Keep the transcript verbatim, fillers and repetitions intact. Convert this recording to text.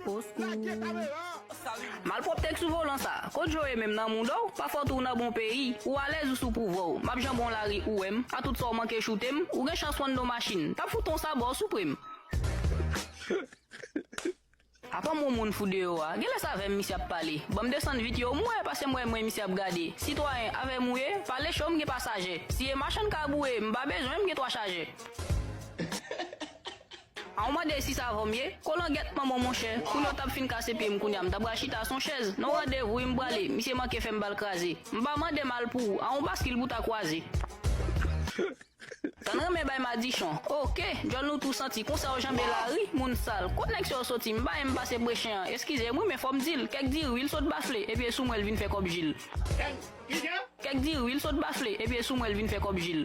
Osekou. Malpwòpte k sou volan sa. Kot Joe menm nan mouda w? Pa fòt ou nan bon peyi. Ou alèz ou sou pouvwa w. M ap janbe yon lari ou wè m. A tout sa w manke choute m. Ou gen chans wando machin. T ap fout on sa ba w sou pre m. Apa m yon moun fou deyò a. Genlè s avè m misye ap pale. Ban m desann vit yo m wè pase m wè mwen misye ap gade. Sitwayen, avè m ou ye? Pale cho m gen pasajè. Si e machann ka boure, m pa bezwen m gen twa chajè. A w mande si sa avè m ye? Kolangèt manman w monchè. Kounye w t ap fin kase pye m kounye a m ta pral chita sou yon chèz. Non randevou wi m prale. Misye manke fè m bal kraze. M pa mande mal pou ou. A w baskil pou w ta kwaze. Tann renmen bay madichon. Oke, djòl nou tou santi. Konsa w janbe lari, moun sal. Kot nèg sa yo soti? M pa renmen pase prechen an. Eskize m wi men fò m di l. Kèk diri wi l sot bafle. Epi e sou mwen l vin fè kòb jil. Kèk diri wi l sot bafle. Epi e sou mwen l vin fè kòb jil.